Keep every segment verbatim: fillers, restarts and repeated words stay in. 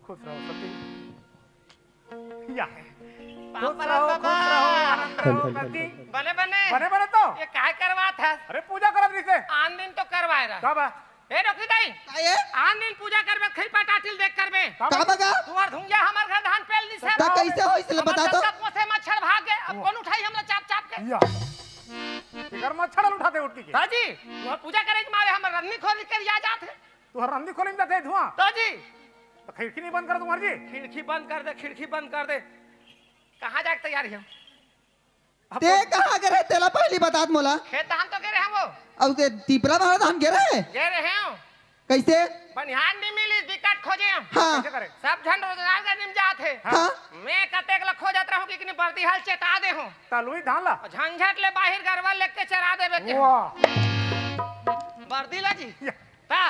खुश रहो सती। या। पाँव खुश परत रहो, बाबा। खुश रहो, आनंद रहो, हल, हल, हल, काकी। हल। बने, बने। बने, बने तो। ये काय करवात हस? अरे, पूजा करत रहिसे। आन दिन तो करवाए रहा। का बा? ए, डोकरी दाई। का ये? आन दिन पूजा करबे, खई पटाटिल देख करबे। का का बा? बा का? तुहर धुंगिया हमर घर धान पेल दिस हे। त कइसे होइस ले हमर बता तो। सबका पोसे मच्छर भाग गे, अब ओ। कौन उठाई हमला चाप चाप के? या। एकर मच्छर ल उठाते उठ के। हाँ जी, तुहर पूजा करे के मारे हमर रन्नी खोल के या जात हे। तुहर रंदी खोली में जाथे धुआं। तो जी। तो खिड़की नहीं बंद कर तुम्हार जी? खिड़की बंद कर दे, खिड़की बंद कर दे। कहाँ जाके तैयार है? अब ते वो कहाँ गे रहे, तेला पहली बतात मोला। खेत धान तो गे रहे हम वो। अब के तीपरा बाहर धान गे रहे? गे रहे हम। कैसे? बनिहार नहीं मिली, दिक्कत खोजे हम। हाँ। कैसे करे? सब झन रोजगार के निम जात हे। हाँ। मैं कतेक ल खोजत रहूं कि इतनी बर्दी हाल चेता दे हूं। तलुई धान ला? झंझट ले बाहिर गरवा लेके चरा देबे के। वाह। बर्दी ला जी। या। ता?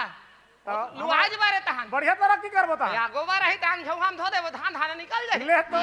ता लुआज हमार बारे तहान। बढ़िया तरक्की करबो तहान। या गोबर रही तहान झौहा में धो देबो, धान धान निकल जाई। ले तो।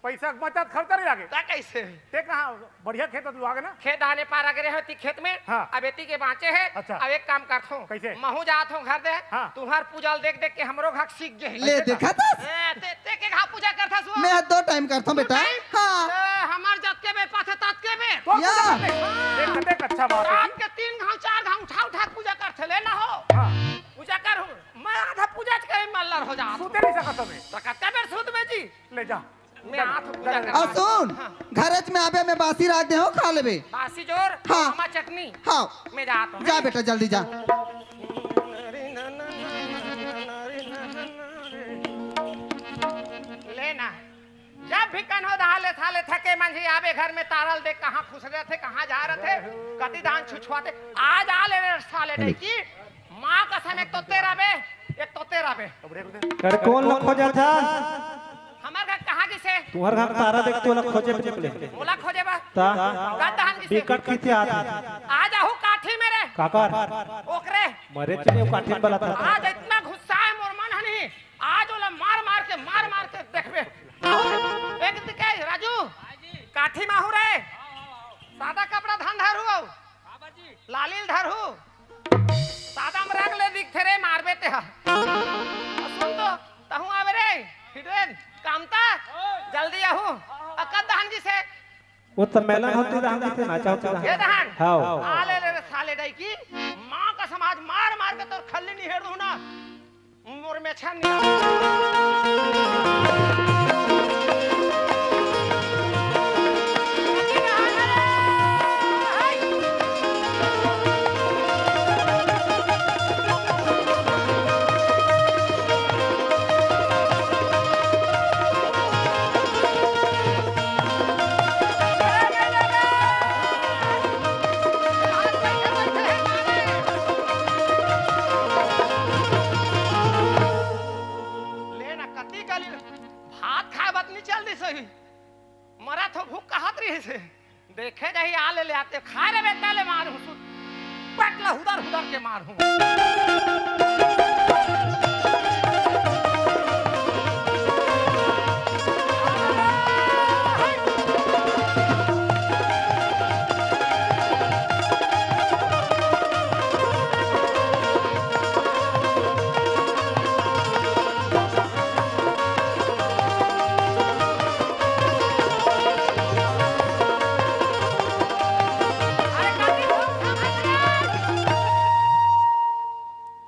पैसा के बचत खर्चा नहीं लागे। ता कैसे? ते कहाँ बढ़िया खेत लुआ गे ना? खेत धाने पारा करे होती खेत में। हाँ। अब एती के बाँचे हे। अच्छा। अब एक काम करथों। कैसे? महू जात हों घर दे। हाँ। तुहर पूजा ल देख देख के हमरो घर सीख गे हे। ले देखा तस? ए, ते, ते के घा पूजा करथस वो? मैं दो टाइम करथों दो बेटा। टाइम? हाँ। ए, हमर जतके बेर पाथे ततके बेर। तो या। पूजा करते। हाँ। देख, देख, अच्छा बात है। रात के तीन घाव, चार घाव उठा, उठा के पूजा करथे, ले ना हो। हाँ। पूजा कर हूँ। मैं आधा पूजा च करे मल्लर हो जात हूँ। सूते नहीं सकत हमें। तो कतका बेर सूत में जी? ले जा। मैं आठ पूजा कर। अउ सुन, हाँ। घरच में आबे, मैं बासी राख दे हूँ, खा लेबे। बासी जोर, हाँ। आमा चटनी। हाँ। मैं जात हूँ। जा बेटा, जल्दी जा। ले ना। जब भी कन्हो धाले थाले थके मंझी आबे घर में तारल दे, कहाँ खुसरे थे, कहाँ जा रहे थे, कति धान छुछुआते। आज आ ले रे साले नहीं की। माँ कसम, एक तो तेरा बे, एक तो तेरा बे। अरे कौन ल खोजत हस? हमर घर कहाँ गिसे? तुहर घर तारा देख तोला खोजे पे निकले। मोला खोजे बा? ता? का तहन गिसे? बिकट किथे आत हे। आ जाहू काठी मेरे। काकर? ओकरे। मरे चले काठी वाला था। आज इतना गुस्सा है मोर मन हनी। आज ओला मार मार के, मार मार के देखबे। एक दिखे राजू, काठी माहू रे। सादा कपड़ा धान धरू। लालील धरहू। सादा म रंग ले दिखथे रे, मारबे तेहा। सुन तो, तहूँ आबे रे, हिडरेन, कामता, जल्दी आहू। अकत दहन गिसे। वो सम्मेलन होती दहन गिसे, नाचा होती दहन। ये दहन? हाव। आ ले ले रे साले डाई की, माँ का समाज मार मार के तोर खल्ली निहेर दूँ ना। मोर में छन निकाल। ले ना, कति काली भात खाए बर नी चल दिस होही। मरा थो भूख कहत रहिस हे। देखे जाही आ ले ले आते, खाए रे बेटा ले मारहूँ सुत। पट ला हुदर हुदर के मारहूँ।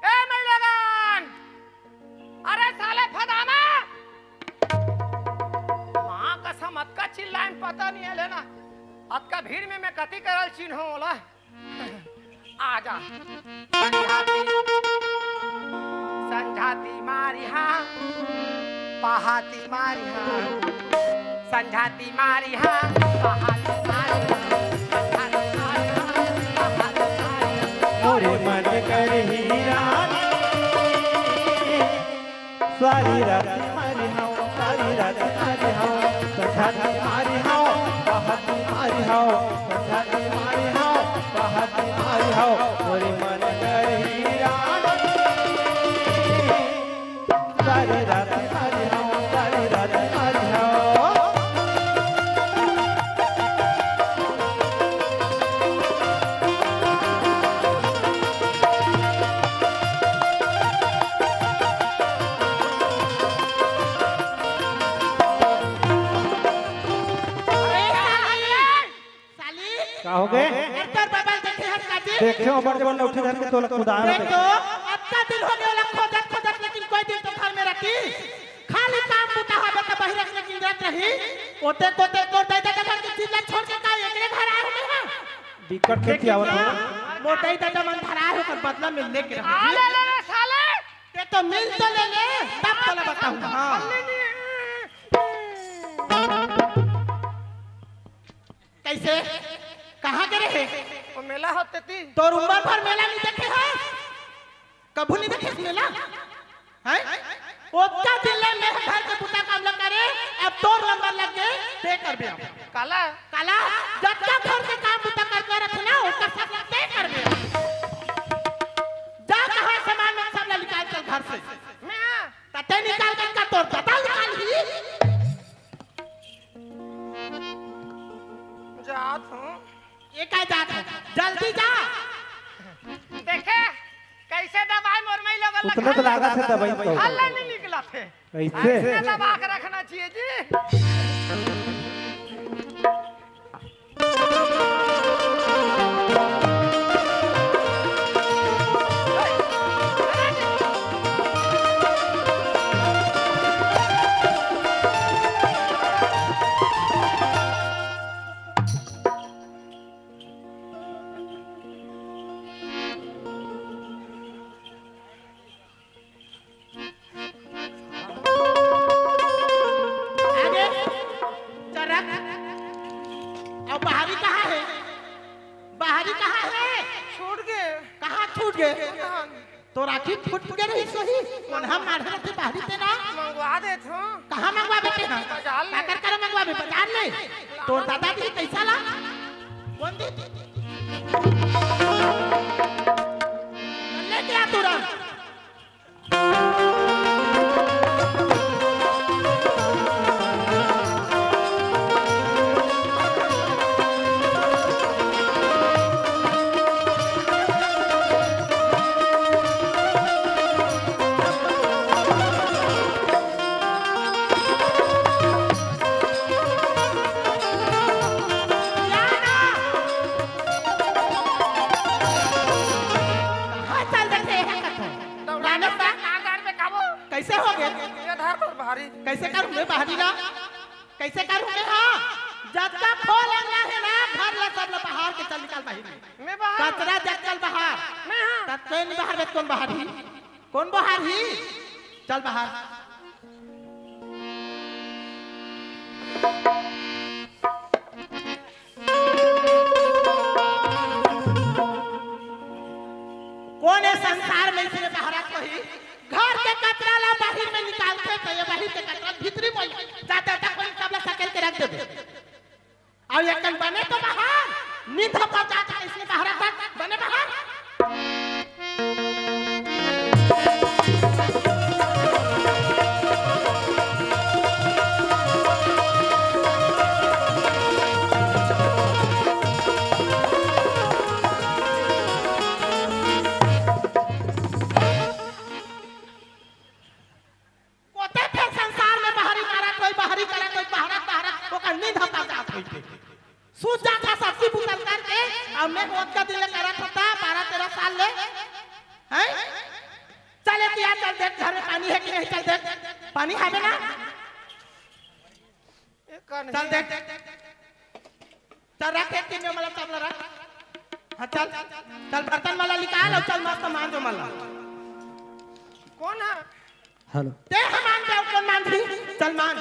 ए, मैलागान! अरे साले फदामा! माँ कसम, अतका चिल्लाइन पता नहीं है लेना। अतका भीड़ में मैं कति करल चिन्हों ओला। आजा। संझाती, संझाती मारी हाँ, पहाती मारी हाँ। संझाती मारी हाँ, पहाती मारी हाँ। संझाती मारी हाँ, पहाती मारी हाँ। मोरे मन कर हीरा सारी रात मारी हव, सारी रात मारी हव, संझा के मारी हव, पहाती मारी हव, संझा के मारी हव, पहाती मारी हव, मोरे मन कर हीरा। सारी रात मारी हव, सारी रात मारी हव। का हो गे? ए, तोर बबा ल देखे हस का जी? देखे हो, बड़ जबर लौठी धर के तोला कुदार देख दे। तो, अतका दिन हो गे ओला खोजत खोजत, लेकिन कोई दिन तो घर में रहती। खाली काम बूता होबे त बहिरे के निंदत रही। ओते कोते तोर दाई ददा घर के चीज ला छोड़ के का एकरे घर आए होबे हा? बिकट खेती लेकिन आवत ना, हो। मोर दाई ददा मन धराए होकर बदला में लेके आ रहे। ले, ले, ले, साले। ते तो मिल तो ले ले, तब तोला बताऊंगा। हाँ। ले, ले। कैसे? कहाँ गे रहे? वो मेला होते ती। तोर उम्र भर मेला नहीं देखे है? कभू नहीं देखे मेला? हैं? ओतका दिन ले मैं घर के बुता काम ल करे, अब तोर नंबर लग गे, ते करबे अब। काला? काला, जतका घर के काम बुता करके रखे ना, ओतका सब ल ते करबे। जा कहाँ सामान में सब ल निकाल चल घर से। मैं? त ते निकाल के का तोर ददा निकाल ही? जात हूँ। ये का जात है? जल्दी जा। देखे, कैसे दबाई मोर मई लोगन ला उतना तो खाली। लागत है दबाई तो। हल्ला नहीं निकलत है। कैसे? ऐसे दबा के रखना चाहिए जी। आगे, चरक। अब बाहरी कहाँ है? बाहरी कहाँ है? छूट गे। कहाँ छूट गे? कहाँ? तोर आँखी फूट गे रही सोही। कोन हम मारे रथे बाहरी ते ना? मंगवा देत हूँ। कहाँ मंगवा बेटे हाँ? बाजार ले। काकर करे मंगवा बे? बाजार ले। तोर दादा दी पैसा ला। कौन दी? लेके आ तुरंत। कहाँ चल देथे एहा कथो? दौड़ाने रामेश दा? तार तार में काबो। कैसे हो गे? ये धार पर भारी। कैसे करूँ मैं बाहरी ला? कैसे करूँ मैं? हाँ, जतका खोल अंगना है ना, घर ला सब ला बाहर के चल निकाल बाहर। मैं बाहर? कचरा जग चल बाहर। मैं हाँ। तब तो नहीं बाहर बे, कौन बाहर ही? कौन बाहर ही? चल बाहर। कोन ए संसार में इसने बहरत होही? घर के कचरा ला बाहिर में निकालथे, त ये बाहिर के कचरा भीतरी में जाते तक कोई सब ला सकेल के रख देबे। अउ ये कन बने तो बाहर, नींद ह पहुंचा तक इसने बहरत हस, बने बाहर। कोते फेर संसार में बाहरी मारत होई, बाहरी करत होई, बाहरत, बाहरत, ओकर नींद ह पहुंचात होई। सूत जात ह सब्जी बुतल करके, अउ मैं ओतका दिन ले करत होता, बारह तेरह साल ले, हैं? चल ए तिया, चल देख घर में पानी है कि नहीं, चल देख, पानी हवे ना? ए, का नहीं? चल देख, चल रख एक दिन में मला तबला रख। हाँ, चल, चल बर्तन मला निकाल अउ चल मस्त मांज मला। कौन है? हेलो। ते हमान दे, कौन मांझी? चल मान।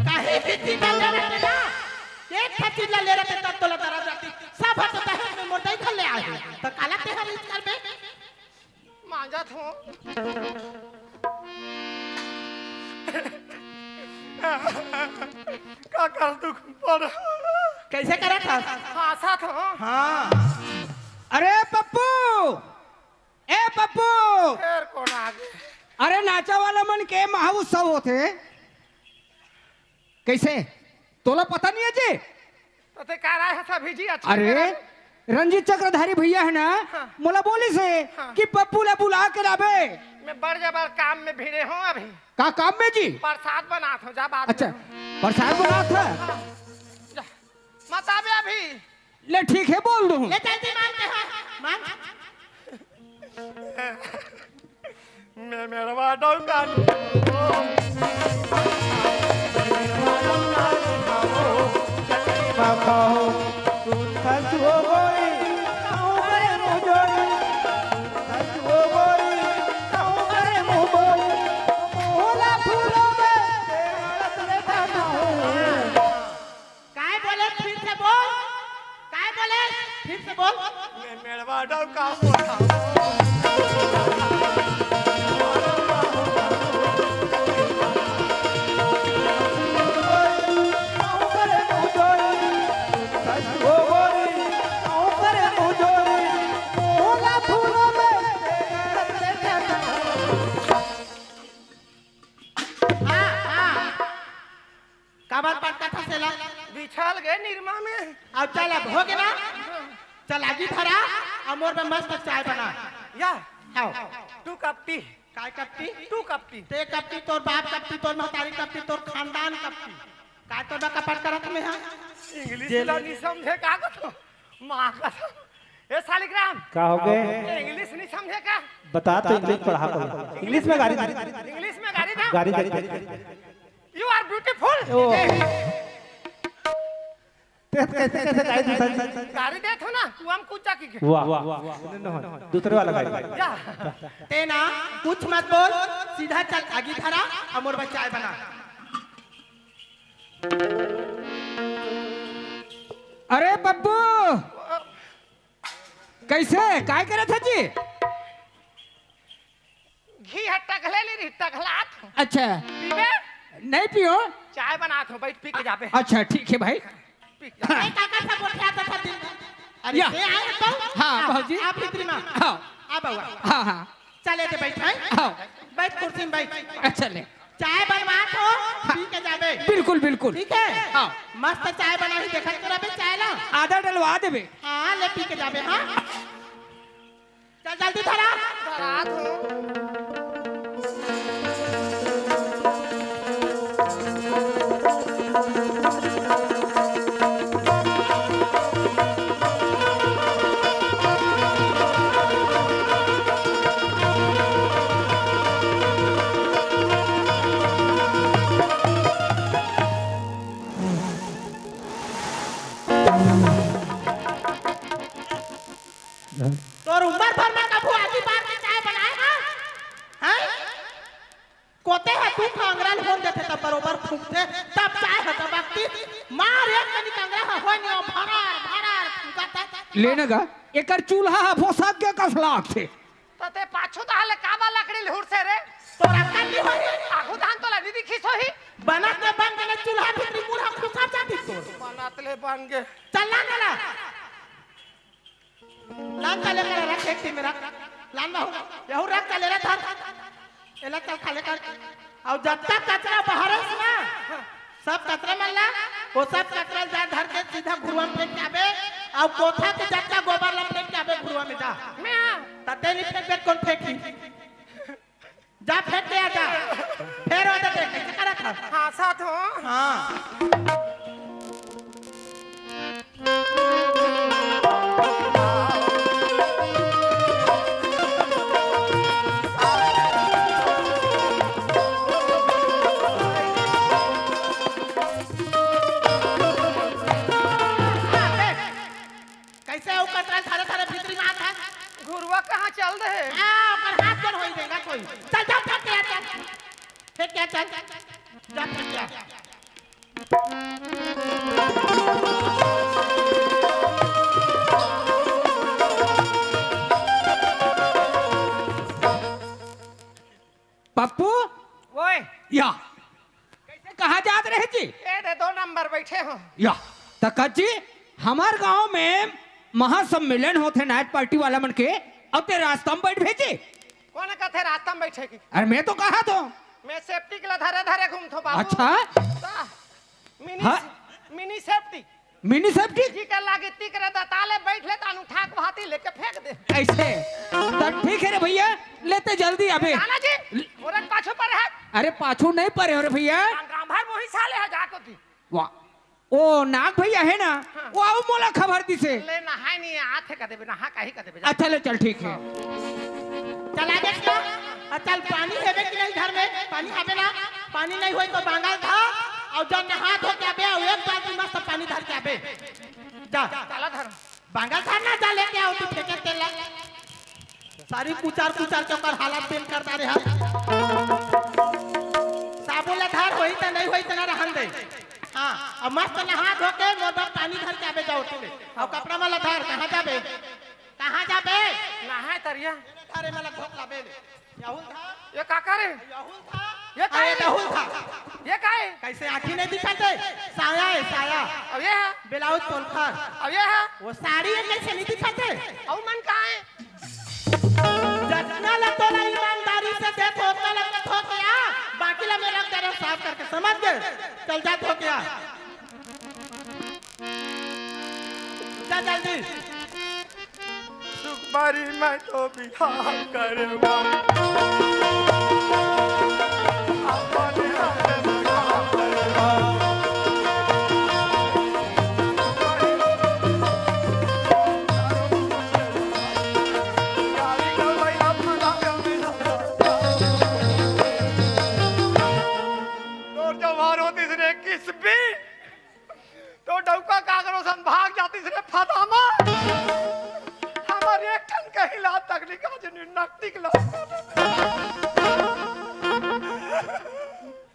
काहे भी चीज ले रहते ना, एक ठा चीज ले रहते तब तोला दरा जाती। सब हट दहेज में मोर दई घर ले आए हैं। तो काला ते हर इस कर बे। मांजत हूँ। का कर दुख पड़। कैसे करत हस? हाँसत हूँ। हाँ। अरे पप्पू, ए पप्पू। फेर कौन आ गे? अरे नाचा वाला मन के महा उत्सव होथे। कैसे? तोला पता नहीं है जी? तो ते का राय है सभी जी? अच्छा अरे, करा। रंजीत चक्रधारी भैया है ना, हाँ। मोला बोलिस हे हाँ। कि पप्पू ला बुला के लाबे। मैं बड़ जबर काम में भिड़े हों अभी। का काम में जी? प्रसाद बनात हों, जा बात अच्छा, में। प्रसाद बनात हे? जा, मत आबे अभी। ले ठीक हे, बोल दूँ। ले जल्दी मांग के, हाँ, मांग। मैं मेरवा डौका काय बोले? फिर से बोल। काय बोले? फिर से बोल। मैं मेरवा डौका बोला। हाँ, हाँ। काबर पटकत हस एला? बिछल गे निरमा में। अब चल, अब हो गे ना? चल, आगी धरा, अउ मोर में मस्त चाय बना। या, आओ। Two cup tea। काय cup tea? Two cup tea। ते cup tea, तोर बाप cup tea, तोर महतारी cup tea, तोर खानदान cup tea। काय तोर बा कपट करत में हा? English जेल ला नहीं समझे का कथों? माँ कसम। ए सालिग्राम। का हो गे? ए English नहीं समझे का? बता तो English पढ़ा को। English में गारी दे। English में गारी ना? गारी दे, गारी दे। You are beautiful। ओ। ते कैसे, कैसे गारी देथस जी? गारी देथों ना, तू हम कुछ जाकी के। वाह, वाह, वाह। दूसरे वाला गारी। या। ते ना, कुछ मत बोल, सीधा चल आगी धरा, अउ मोर बर चाय बना। अरे बब्बू, कैसे, काय करत हस जी? घी ह टघले ली रही, टघलात हों। अच्छा। पीबे? नहीं पियों। चाय बनात हों, बइठ पी के जाबे। अच्छा, ठीक हे भाई। पी के जाबे। ए, काका सब उठा दे था दिन। अरे, या। ते आए हस तो? हाँ, हाँ, भौजी। आ भीतरी में। हाँ। आ बउआ। हाँ, हाँ। चल एदे बइठ, हैं? हाँ। बइठ कुर्सी में बइठ। अच्छा, ले। चाय बनवात हों, हाँ। पी के जाबे। बिल्कुल, बिल्कुल। ठीक हे? हाँ। मस्त चाय बनाही, देखत करबे चाय ला। आदा डलवा देबे। हाँ, ले पी के जाबे, हाँ। चल जल्दी धरा। धरात हों। तोर उमर भर में कभू आगी बार के चाय बनाए हस? हैं? कोते ह दू ठा अंगरा ल होन देथे, तब बरोबर फूंकथे, तब चाय ह टपकतिस। मार एक कनी अंगरा ह होय नइ, भरार, भरार फूंकत हे। ले न गा, एकर चूल्हा ह भोसक गे कस लागथे। त ते पाछू डहर ले काबर लकड़ी ल हुरसे रे? तोर अक्कल नइ होही। आघू डहर तोला नइ दिखिस होही। बनत ले बन गेले चूल्हा भीतरी मुड़ ह खुसर जातिस तोर। बनत ले बन गे। चल ना नेला। लान चले कर रख एक टीम में रख। लान बाहु। यहू रख चले रे धर। एला चल खा ले कर। अउ जतका कचरा बाहर हे ना, सब कचरा मन ला, वो सब कचरा ला जा धर के सीधा घुरुवा में फेंक के आबे। अउ कोठा के जतका गोबर ला फेंक के आबे घुरुवा में जा। मैं आ। तते नहीं फेंकबे त कोन फेंकही? जा फेंक के आ जा। फेर ओदे देख, कइसे करत हस? हाँ, साथ हो। हाँ। कइसे अउ कचरा ल धरे धरे भीतरी में आत हस? घुरुवा कहाँ चल दे हे? आ, ओकर हाथ जोड़ होई देगा कोई। चल, जा, फेंक के आ, चल। फेंक के आ, चल। जा, फेंक के आ। पप्पू, ओए। या। कइसे, कहाँ जात रहे जी? ए दे, दो नंबर बइठे हों। या। त कस जी, हमर गांव में महासम्मेलन होथे night party वाला मन के, अउ ते रास्ता में बइठबे जी। कोन कथे रास्ता में बइठे के? अरे मैं तो कहत हों। मैं safety के ला धरे धरे घूमथों बाबू। अच्छा। त mini, हाँ? Mini safety। Mini safety? जी के लागे तिकरे दताले बइठ ले, तानू ठाक भाती लेके फेंक दे। अइसे? त ठीक हे रे भइया, लेते जल्दी अबे। काला जी, मोर पाछू परे हे। अरे पाछू नहीं परे हों रे भैया। गांव भर मोही साले हे जाको थी। वाह, ओ नाग भैया हे ना, हाँ। वो अउ मोला खबर दिसे। ले नहाय नहीं आथे कदे बे, नहा काहे कदे बे, जा। अच्छा ले चल ठीक हे। चल आगे चल। अउ चल पानी हेबे कि नहीं घर में? पानी हवे ना? पानी नहीं होय तो बांगल धर अउ जा नहा धो के आबे अउ एक बाल्टी मस्त पानी धर के आबे। जा। चला धर। बांगल धर ना जा लेके आओ तू फेंके तेल ला। सारी कुचार कुचार के ओकर हालत पेन कर डारे हस। साबुन ला धर, होही त नहीं होही त ना रहन दे। हाँ, अब मस्त नहा धो के मोर बर पानी धर के आबे जाओ तू ले। अउ कपड़ा मन ला धर, कहाँ जाबे? कहाँ जाबे? नहाय तरिया। अरे मला धोक लाबे ले। यहुल था? ये का करे? यहुल था? ये का अरे है? दहुल था। ये का है? कैसे आँखी नहीं दिखाते? साया है, साया। अब ये है? ब्लाउज पोलखर। अब ये है? वो साड़ी है, कैसे नहीं दिखाते? अउ मन का है? जतना ला तोला ईमानदारी से दे, ओतना ला तो धो के आ, बाकी ला मैं रख दे रहा साफ करके, समझ गए? चल जा धो के आ। जा जल्दी। सुकुमारी मैं तो बिहाव करवा। तोर जवान होतिस रे किसबी, तो डौका काकरो सन भाग जातिस रे फदामा। हमर एक ठन कहीं लात तक निकाल जे नकटी के लात।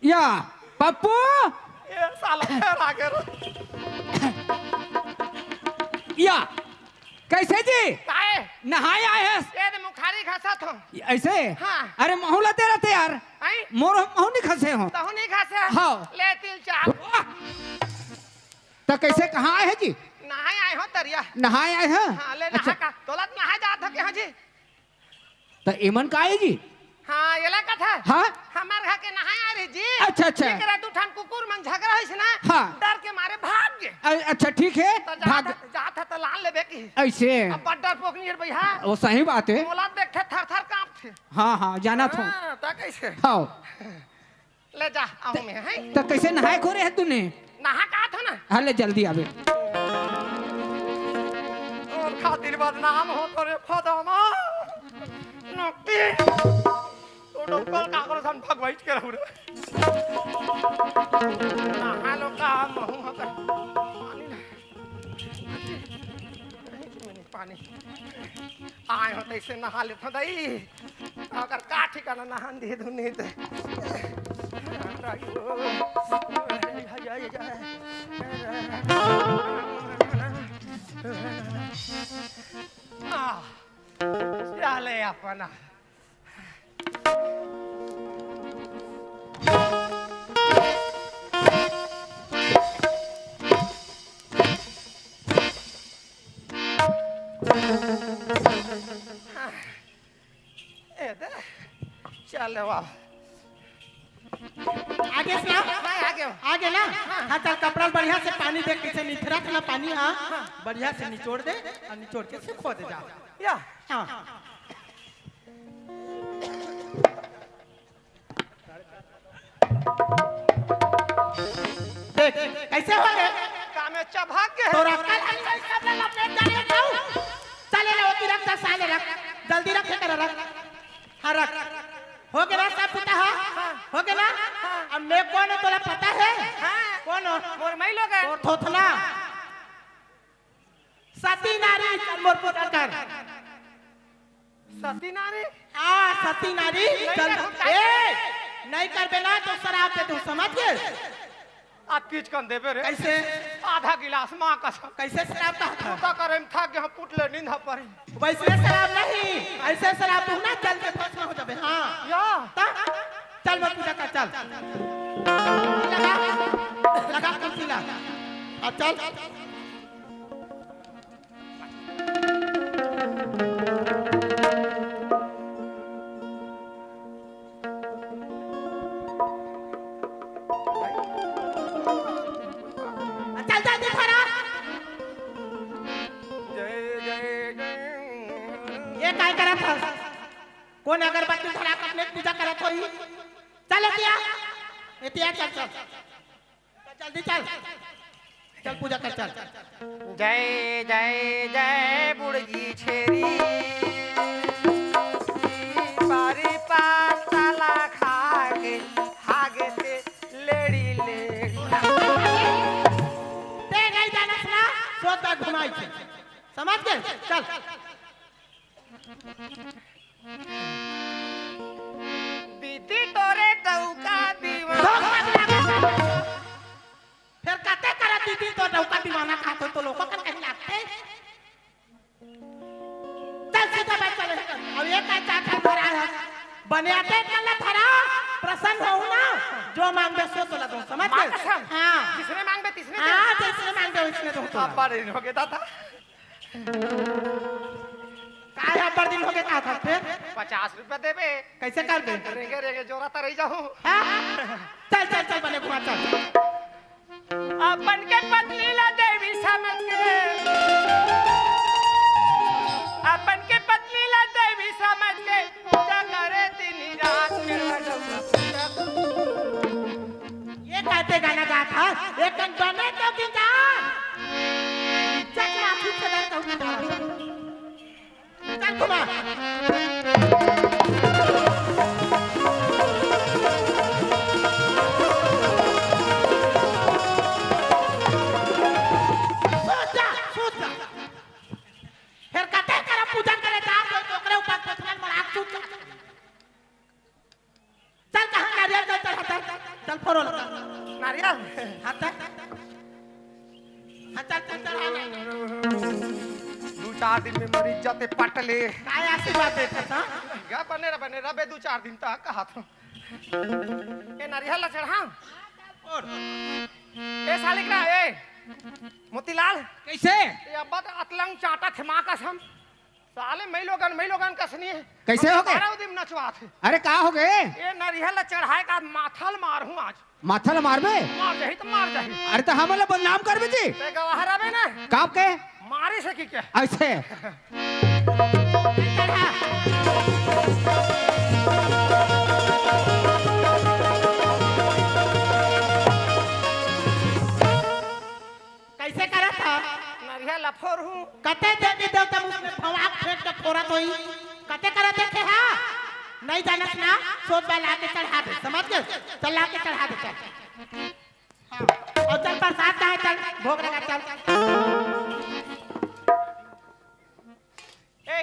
या पप्पू। ये साला फेर आ गे रे। या कैसे जी? काहे? नहाय आए हस? ये दे मुखारी घसत हो। ऐसे? हाँ। अरे महू ला तेरा तैयार। आई? मोर महू नहीं खसे हो। तहू नहीं घसे? हाँ। ले तिल चाप। वाह! त कैसे कहाँ आए हे जी? नहाय आए हो तरिया। नहाय आए हे? हाँ, ले नहा अच्छा। का। तोला त नहाय जात हो के हाँ जी? त एमन का आए जी? हाँ, ये ला कथा। हाँ? हमार घर के नहाय आए रही जी। अच्छा, अच्छा। एकरा दू ठन कुकुर मन झगड़ा होइस ना, हाँ। डर के मारे भाग गे। अ-, अच्छा, ठीक हे, त जात भाग। ह-, जात ह त लान लेबे की। ऐसे? अब बड़ डरपोक नहीं हे भैया। वो सही बात हे। मोला देखे थर थर कांपथे। हाँ, हाँ, जानत हो। हाँ, त कैसे? हाँ। ले जा, आहूँ मैं, हैं? त कैसे नहाय खोरे हे तूने? नहा का था ना? हाँ, ले जल्दी आबे। तोर खातिर बदनाम हो तोरे फदामा। नकटी। तो डोकल काकरो सन भगवाइट के रहू रे। नहा लो का महू हो कर। पानी ना। पानी। आए हो तैसे नहा लेत हो दई। अगर का ठिकाना नहान दे दुनी ते। आ, चले अपना। ए दे, चल वाह। आगे से ना? हाँ, आगे हो। आगे ना? हाँ। हाँ, चल कपड़ा बढ़िया से पानी दे, कैसे निथरत ना पानी, हाँ? हाँ। बढ़िया से निचोड़ दे अउ निचोड़ के सुखो दे जा। या। हाँ। देख, कैसे हो गे? का में चबक गे हे? तोर अक्कल हनी नहीं, सब ला लपेट डाले हँव। चल ले, ओती रख, चल, साले रख। जल्दी रख, एकर रख। हाँ, रख। हो गे ना सब पुता, हाँ? हाँ। हो गे ना? हाँ। अब मैं कोन हों, तोला पता हे? हाँ। कोन हों? मोर माई लोग हे। तोर थोथना। सती नारी, चल मोर पूजा कर। सती नारी? हाँ, सती नारी, नहीं चल। कर, नहीं ए, नहीं करबे ना तो सराप दे दूँ, समझ गे? अब किचकन देबे रे। कैसे? आधा गिलास माँ कसम। कैसे सराप दे? पूजा करे में थक गे हँव, पुट ले नींद परे। वैसे सराप नहीं, ऐसे सराप दूँ ना, जल के भस्म हो जाबे। हाँ। या। ता? चल मोर पूजा कर, चल। लगा, लगा कुर्सी ला। अब चल। चल, चल, चल, खड़ा। जय, जय, जय। ये काय करत हस? कोन अगरबत्ती धरा के अपने पूजा करत होही? चल एतिया, एतिया चल, चल, जल्दी चल, चल पूजा कर, चल। जय जय जय बुड़गी छेरी, पारी पातला खा गे, हागे से लेड़ी लेड़ी। ते नहीं जानस ना, सोच घुमाई छे, समझ गए? चल। दीदी तोरे डउका दीवाना। फेर कते करा दीदी तोर डउका दीवाना खात हो तो लोगों का कहीं लागते। चल सीधा बात चले। अब ये का चार ठान धरा है। बने आते कल धरा, प्रसन्न हो ना, जो मांगबे सो तोला दो, समझ माँ गए? कसम। हाँ। जिसने मांगबे तिसने दे। हाँ, जिसने मांगबे उसने दो तोला। अब्बड़ दिन हो गए दादा। काय अब्बड़ दिन हो गए कहा था फिर? पचास रुपया देबे। कैसे कर दे? रेंगे रेंगे जोरा तरई जाहूँ। हाँ? चल, चल, चल, बने घुमा, चल। अपन के पत्नी ला देवी समझ के, अपन के पत्नी ला देवी समझ के पूजा करे दिन रात में। ये कहते गाना गात है, एक दिन बने तो दिन जा। चल, चल, आप ही चला तो उठा। चल घुमा। सूत जा, सूत जा। फेर कते करब पूजा करे जा, कोई ओकरे ऊपर पथरन मड़ा सूत जा। चल, कहाँ नारियल जल चढ़ा, चल, चल, फोड़ो लगा। नारियल? हाँ, चल। हाँ, चल, चल, चढ़ा ना। दू चार दिन में मरी जाते पटले। काय आशीर्वाद देत हस, हाँ? गा बने रह, बने रह बे दू चार दिन तक कहा था। ए, नारियल ला चढ़ा। फोड़। ए, सालिक ना, ए, मोतीलाल। कैसे? ए, अब्बा तो अतलंग चाटा थे माँ कसम। साले मई लोगन, मई लोगन कसनी है। कैसे हो गए? बारह दिन नचवा थे। अरे का हो गए? ये नरिहल चढ़ाए का माथा ल मारहूँ आज। माथा ल मारबे? मार जाही तो मार जाही। अरे तो हमन ला बदनाम करबे जी। ते गवाह रहबे ना। काब के? मारी से की के? ऐसे। कैसे करत ह? नरिया लफोर हूँ। कते देवी देवता मुँह में भवाक फेंक के फोरत होई। कते करत देखे हा? नहीं जानत ना, सोच बा लाके चढ़ा दे, समझ गए? चल लाके चढ़ा दे, चल। हाँ। और चल प्रसाद का है, चल भोग लगा, चल। ए,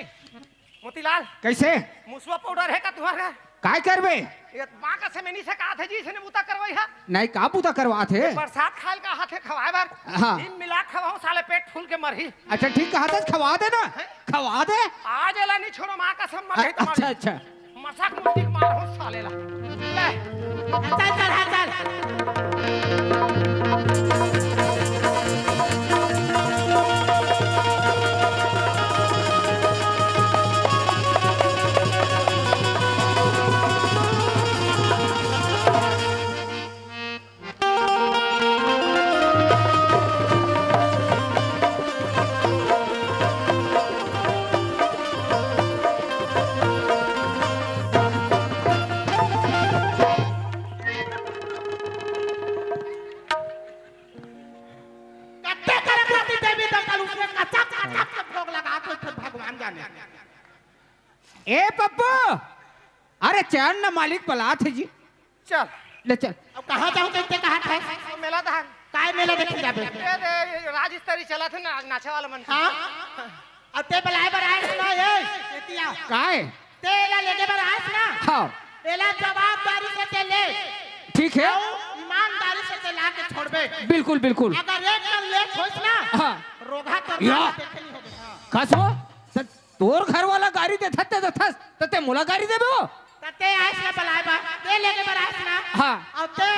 मोतीलाल। कैसे? मुसवा पाउडर है का तुम्हारा? काय करबे? ये माँ का सेमेनी से कहा थे जी, इसने बूता करवाई है। नहीं, का बूता करवा थे? ये प्रसाद खायल का हाथ है खवाए बर। हाँ। दिन मिला खवाओ, साले पेट फूल के मरही। अच्छा, ठीक कहा था, खवा दे ना। हैं? खवा दे। आज एला नहीं छोड़ो, माँ का सम्मान अ-, है तुम्हारे। अच्छा, अच्छा। मजाक मस्ती मार हो साले ला। ले। चल, चल, हाँ, चल। कत्ते करे प्रति देवी दंगल उसमें कचक कचक के भोग लगा तो फिर भगवान जाने। ए पप्पू, अरे चल न, मालिक बलात हे जी। चल। ले चल। अब कहाँ जाऊँ तें कहा था? मेला दहन। काय मेला देखे जाबे? ए दे, ये राज स्तरी चला थे ना, नाचे वाला मन। हाँ? अब तें बलाए बर आएस ना, ए, एतिया। काय? तें एला लेगे बर आएस ना? हाँ। एला जवाबदारी से तें ले। ठीक है। अउ ईमानदारी से तें ला के छोड़बे। बिल्कुल, बिल्कुल। अगर एक कन लेट होइस ना, हाँ। रोगहा तोर या। देखे नहीं होबे। हाँ। कस हो? त तोर घर वाला गारी देथस, ते देथस, त तें मोला गारी देबे हो? त तें आएस ना बलाए बर, तें लेगे बर आएस ना। हाँ। अउ तें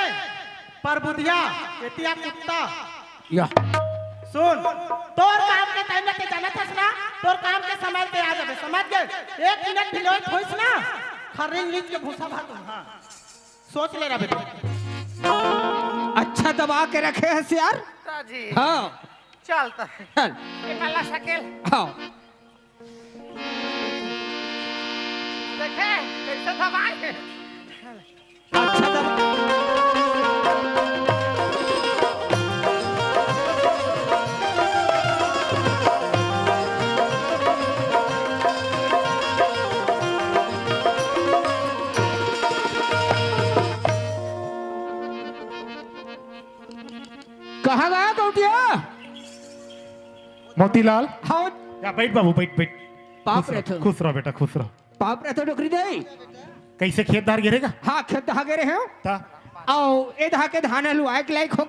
परबुधिया, एतिया कुत्ता। या। सुन, तोर काम के टाइम में तें जानत हस ना, तोर काम के समय तें आ जाबे, समझ गए? एक मिनट भी लेट होइस ना, खर्री लीच के भूसा भात, हाँ। सोच ले रहा बेटा। अच्छा दबा के रखे हस यार। जी। हाँ। चल त। चल। ये काला शकेल। हाँ। देखे, कैसे दबाए? अच्छा दबा। कहाँ गया गौटिया? मोतीलाल, हाँ। या बैठ बाबू, बैठ, बैठ। पाप खुश रहो, रहते हो। खुश रहो बेटा, खुश रहो। पाप रहते हो डोकरी दे। कैसे खेत धार गिरेगा? हाँ, खेत दहा गे रहे हो। ता आओ, ए दहा के धान लुआए के लायक हो